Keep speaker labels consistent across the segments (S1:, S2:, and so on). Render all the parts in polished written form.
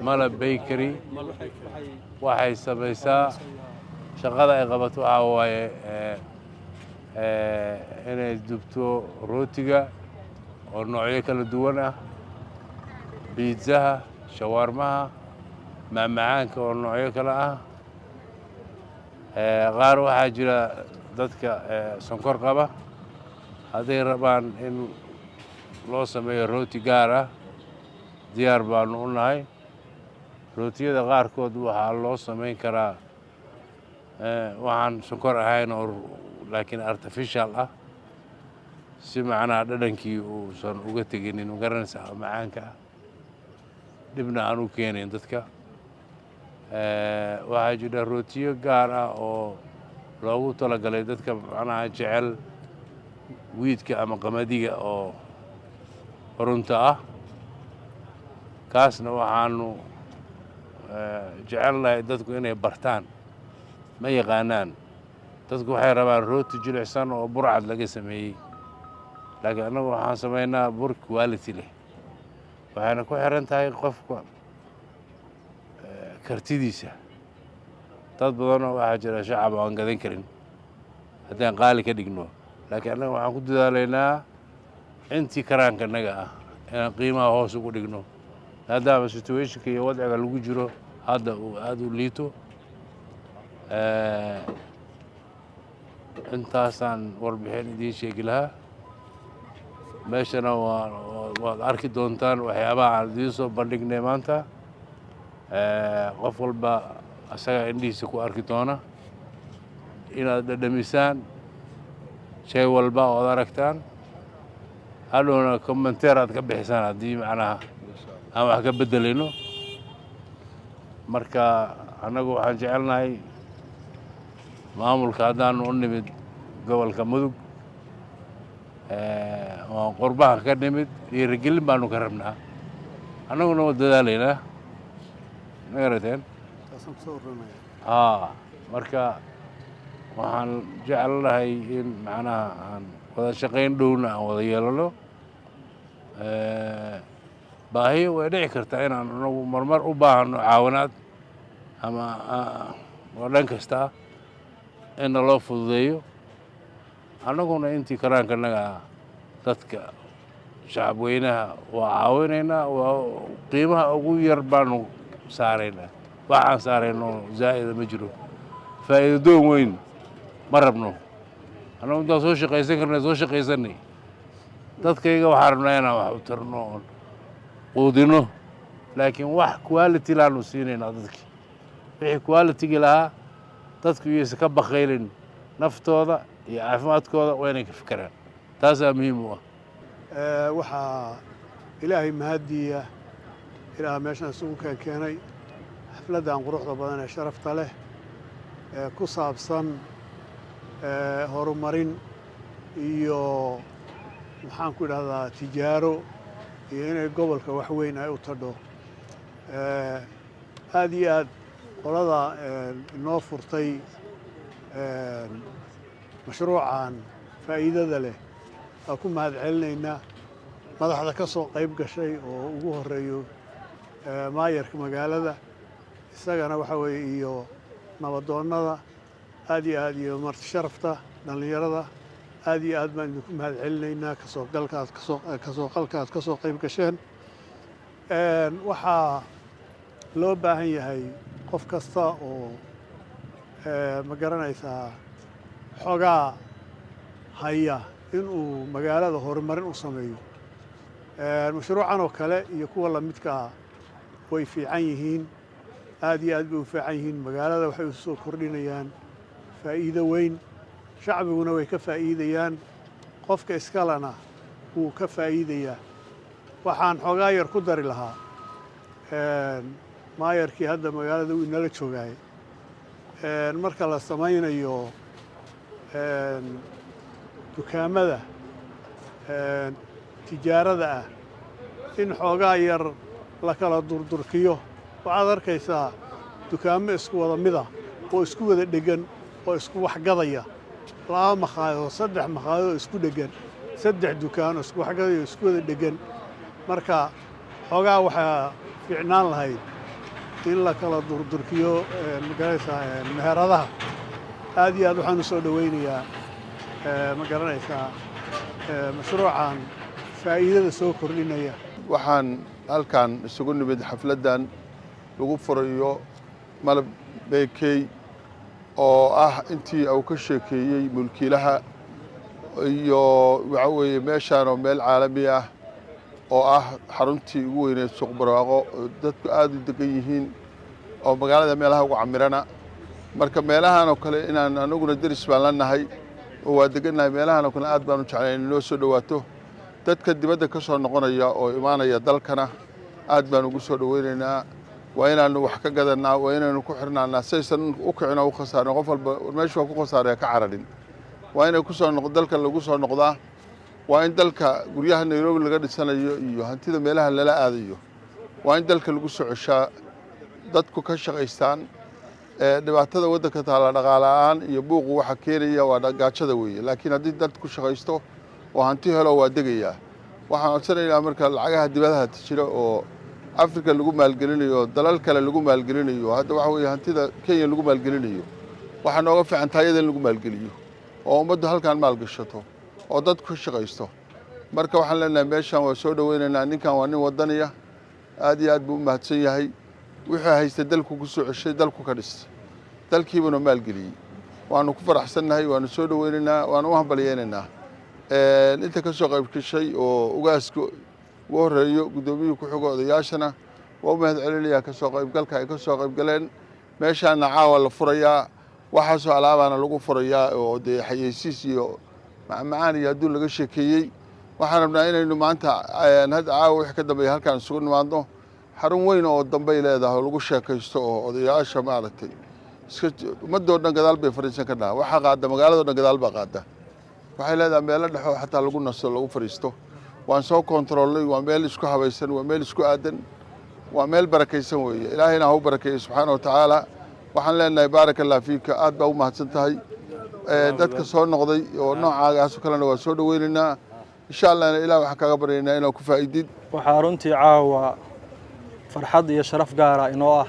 S1: Malab Bakery waxay samaysaa, shaqada ay qabato waxaa waaye inay dubto rootiga oo noocyo kala duwan ah, biidsaha, shawaarmaha, macmacaanka oo noocyo kale ah. Qaar waxaa jira dadka sonkor qaba, hadday rabaan in loo sameeyo rooti gaar ah, diyaar baanu u nahay. Rootiyada qaarkood waxaa loo samayn karaa waxaan sonkor ahayn oo laakiin artificial ah, si macnaha dhadhankii uusan uga teginin, ma garanaysaa, macaanka ah, dhibna aan u keenayn dadka. Waxaa jira rootiyo gaar ah oo loogu talagalay dadka macnaha jecel wheat-ka ama qamadiga oo runta ah. Kaasna waxaanu jecelnahay dadku inay bartaan. Ma yaqaanaan dadku, waxay rabaan rooti jilicsan oo burcad laga sameeyey, laakiin annagu waxaan samaynaa bur quality leh. Waxayna ku xiran tahay qofka kartidiisa. Dad badanoo waxaa jira shacab oo aan gadan karin haddaan qaali ka dhigno, laakiin annaga waxaan ku dadaalaynaa intii karaankanaga ah inaan qiimaha hoos ugu dhigno, maadaama situation-ka iyo wadciga lagu jiro hadda uu aada u liito. Intaasaan warbixin idiin sheegi lahaa. Meeshana waa waad arki doontaan waxyaabaha aan idiin soo bandhignay maanta. Qof walba asagaa indhihiisa ku arki doona, inaad dhadhamisaan shay walba ood aragtaan, hadhowna commentaire aad ka bixisaan haddii macnaha aan wax ka beddelayno. Marka annagu waxaan jecelnahay, maamulka haddaanu u nimid gobolka Mudug waan qurbaha ka nimid, dhiirigelin baanu ka rabnaa, annaguna waa dadaalaynaa, ma garateen? Haa, marka waxaan jecelnahay in macnaha aan wada shaqayn dhowna aan wada yeelano. Baahiyo way dhici kartaa inaan anagu marmar u baahano caawinaad ama oo dhan kasta ah in naloo fududeeyo, annaguna intii karaankanaga dadka shacabweynaha waa caawinaynaa, waa qiimaha ugu yar baanu saaraynaa. Waxaan saarayno zaa'ida ma jiro. Faa'iido doon weyn ma rabno annagu. Intaan soo shaqaysan karnay soo shaqaysanay, dadkayga waxaan rabnaa inaan wax u tarno oon quudino, laakiin wax quality laanu siinaynaa dadki, wixii quality-gii lahaa. Dadku iyaysa ka bakaylin naftooda iyo caafimaadkooda, waa inay ka fikiraan, taasaa muhiim u ah.
S2: Waxaa Ilaahay mahaddiya Ilaah meeshan isugu keenkeenay xafladdan quruxda badan ee sharafta leh ee ku saabsan horumarin iyo, maxaan ku idhahdaa, tijaaro iyo inay gobolka wax weyn ay u tadho. Aad iyo aad qolada inoo furtay mashruucan faa'iidada leh waa ku mahad celinaynaa. Madaxda ka soo qayb gashay oo ugu horeeyo maayarka magaalada, isagana waxa weeye, iyo nabadoonnada, aad iyo aad, iyo marti sharafta, dhallinyarada, aad iyo aad baan idinku mahad celinaynaa kasoo galka aad kasoo kasoo qalka aad ka soo qayb gasheen. Waxaa loo baahan yahay qof kasta oo, ma garanaysaa, xoogaa haya inuu magaalada horumarin u sameeyo. Mashruucan oo kale iyo kuwa lamidka ah way fiican yihiin, aad iyo aad bay u fiican yihiin. Magaalada waxay u soo kordhinayaan faa'iido weyn, shacbiguna way ka faa'iidayaan, qofka iskalena wuu ka faa'iidayaa. Waxaan xoogaa yar ku dari lahaa, maayarkii hadda magaalada uu inala joogaay, marka la samaynayo dukaamada tijaarada ah, in xoogaa yar la kala durdurkiyo. Waxaad arkaysaa dukaamo isku wada mida oo isku wada dheggan oo isku waxgadaya, laba makhaayadoo, saddex makhaayadoo isku dheggan, saddex dukaan oo isku waxgadaya oo isku wada dheggan. Marka xoogaa waxaa fiicnaan lahayd In la kala durdurkiyo, ma garanaysaa, meheradaha. Aad iyo aad waxaan u soo dhowaynayaa, ma garanaysaa, mashruucan faa'iidada soo kordhinaya.
S3: Waxaan halkan isugu nimid xafladdan lagu furayo Malab Bakery, oo ah intii uu ka sheekeeyey mulkiilaha iyo waxa weeye meeshaan oo meel caalami ah oo ah xaruntii ugu weyneed Suuq Barwaaqo, oo dadku aada u degan yihiin oo magaalada meelaha ugu camirana. Marka meelahan oo kale inaan anaguna deris baan la nahay oo waa degannahay. Meelahan oo kale aad baan u jeclay inay noo soo dhowaato. Dadka dibadda ka soo noqonaya oo imaanaya dalkana aad baan ugu soo dhoweynaynaa. Waa inaanu wax ka gadannaa, waa inaynu ku xirnaanaa saysan u kicin oo u khasaarin. Qof walba meeshu waa ku khasaaraya ka cararin. Waa inay kusoo noq dalka lagu soo noqdaa. Waa in dalka guryaha Nairobi laga dhisanayo iyo hantida meelaha lala aadayo, waa in dalka lagu soo ceshaa, dadku ka shaqaystaan. Dhibaatada waddanka taalla, dhaqaale la'aan iyo buuqu waxa keenaya waa gaajada weeye. Laakiin haddii dadku shaqaysto oo hanti helo, waa degayaa. Waxaan codsanaynaa marka lacagaha dibadaha jira oo Africa lagu maalgelinayo, dalal kale lagu maalgelinayo, hadda waxa weeye hantida Kenya lagu maalgelinayo, waxaa nooga fiican taayada in lagu maalgeliyo oo ummaddu halkan maalgashato oo dadku ka shaqaysto. Marka waxaan leenahay meeshan waa soo dhoweynaynaa. Ninkan waa nin wadaniya, aad iyo aad buu u mahadsan yahay. Wuxuu haystay dalku ku soo ceshay, dalku ka dhis, dalkiibuna maalgeliyey. Waanu ku faraxsannahay, waanu soo dhoweynaynaa, waanu u hambalyeynaynaa inta ka soo qayb gashay oo ugaaska ugu horreeyo, guddoomiyihii ku xigo, odayaashana waa u mahad celinayaa ka soo qaybgalka ay ka soo qaybgaleen. Meeshaana caawa la furayaa, waxaasoo alaabaana lagu furayaa oo dee xayeysiis iyo macmacaan iyo adduun laga sheekeeyey. Waxaan rabnaa inaynu maanta hadda caawa wixii ka dambeeya halkaan isugu nimaadno. Xarun weyn oo dambay leedahay oo lagu sheekaysto oo odayaasha maaragtay iska ummadoo dhan gadaal bay fadhiisan karnaa. Waxaa qaada magaalado dhan gadaal baa qaada. Waxay leedahay meelo dhexoo xataa lagu nasto, lagu fadhiisto. Waan soo kontaroolnay. Waa meel isku habaysan, waa meel isku aadan, waa meel barakaysan weeye. Ilaahayna ha u barakeeyo subxaana wa tacaala. Waxaan leenahay baaraka Allah fiika, aad baa u mahadsan tahay. Dadka soo noqday oo noocaagaasoo kalena waa soo dhoweynaynaa insha Allahna. Ilah waxaan kaaga baryaynaa inaad ku faa'idid.
S4: Waxaa runtii caawa farxad iyo sharaf gaara inoo ah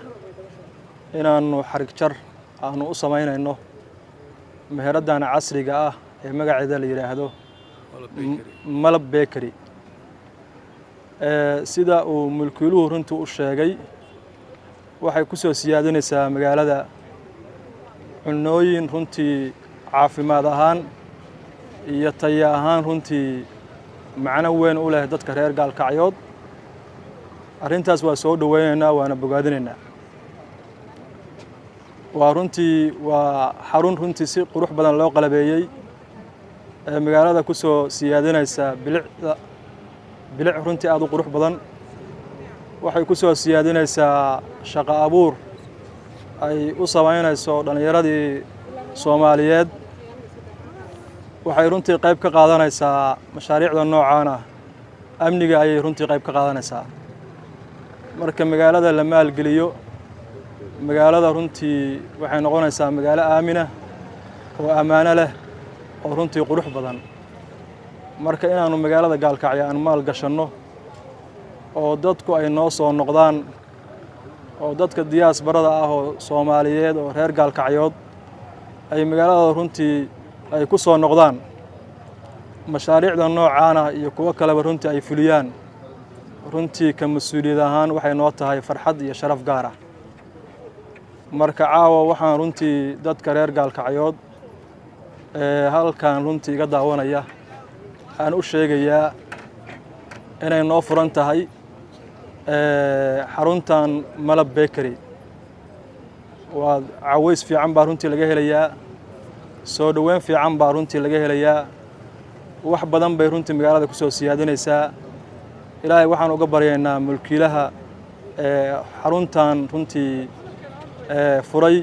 S4: inaannu xarig jar aanu u samaynayno meheraddan casriga ah ee magaceeda la yidhaahdo Malab Bakery. Sida uu mulkiiluhu runtii u sheegay, waxay ku soo siyaadinaysaa magaalada cunooyin runtii caafimaad ahaan iyo tayo ahaan runtii macno weyn u leh dadka reer Gaalkacyood. Arrintaas waa soo dhoweynaynaa, waana bogaadinaynaa. Waa runtii waa xarun runtii si qurux badan loo qalabeeyey ee magaalada ku soo siyaadinaysa bilicda, bilic runtii aada u qurux badan. Waxay ku soo siyaadinaysaa shaqo abuur ay u samaynayso dhallinyaradii Soomaaliyeed. Waxay runtii qayb ka qaadanaysaa mashaariicda noocaan ah, amniga ayay runtii qayb ka qaadanaysaa. Marka magaalada la maalgeliyo, magaalada runtii waxay noqonaysaa magaalo aamina oo ammaano leh oo runtii qurux badan. Marka inaannu magaalada Gaalkacyo aan maal gashanno oo dadku ay noo soo noqdaan oo dadka diasporada ah oo Soomaaliyeed oo reer Gaalkacyood ay magaalada runtii ay ku soo noqdaan, mashaariicda noocaana iyo kuwo kaleba runtii ay fuliyaan, runtii ka mas-uuliyad ahaan waxay noo tahay farxad iyo sharaf gaar ah. Marka caawa waxaan runtii dadka reer Gaalkacyood ee halkan runtii iga daawanaya aan u sheegayaa inay noo furan tahay xaruntan Malab Bakery. Waa caways fiican baa runtii laga helayaa, soo dhoweyn fiican baa runtii laga helayaa. Wax badan bay runtii magaalada ku soo siyaadinaysaa. Ilaahay waxaan uga baryaynaa mulkiilaha xaruntan runtii furay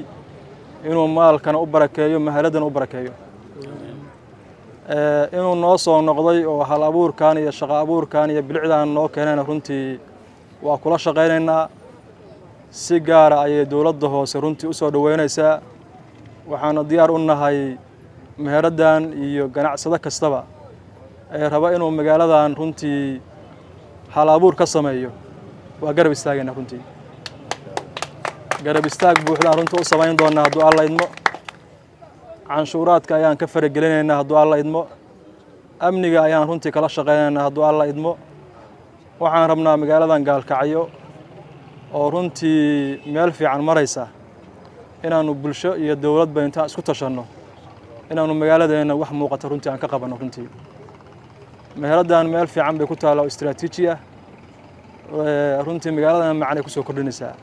S4: inuu maalkana u barakeeyo, mahaladdana u barakeeyo. Inuu noo soo noqday oo hal abuurkan iyo shaqo abuurkan iyo bilicdan noo keenayna runtii waa kula shaqaynaynaa. Si gaara ayay dowladda hoose runtii u soo dhoweynaysaa. Waxaana diyaar u nahay meheraddan iyo ganacsado kastaba ee raba inuu magaaladan runtii hal abuur ka sameeyo, waa garab istaagaynaa runtii. Garab istaag buuxdaan runtii u samayn doonaa hadduu Alla idmo. Canshuuraadka ayaan ka faragelinaynaa hadduu Alla idmo. Amniga ayaan runtii kala shaqaynaynaa hadduu Alla idmo. Waxaan rabnaa magaaladan Gaalkacyo oo runtii meel fiican maraysa inaannu bulsho iyo dowladba intaan isku tashanno inaannu magaaladeenna wax muuqata runtii aan ka qabanno. Runtii meheraddan meel fiican bay ku taalla oo istraatiiji ah. Runtii magaaladana macnay ku soo kordhinaysaa.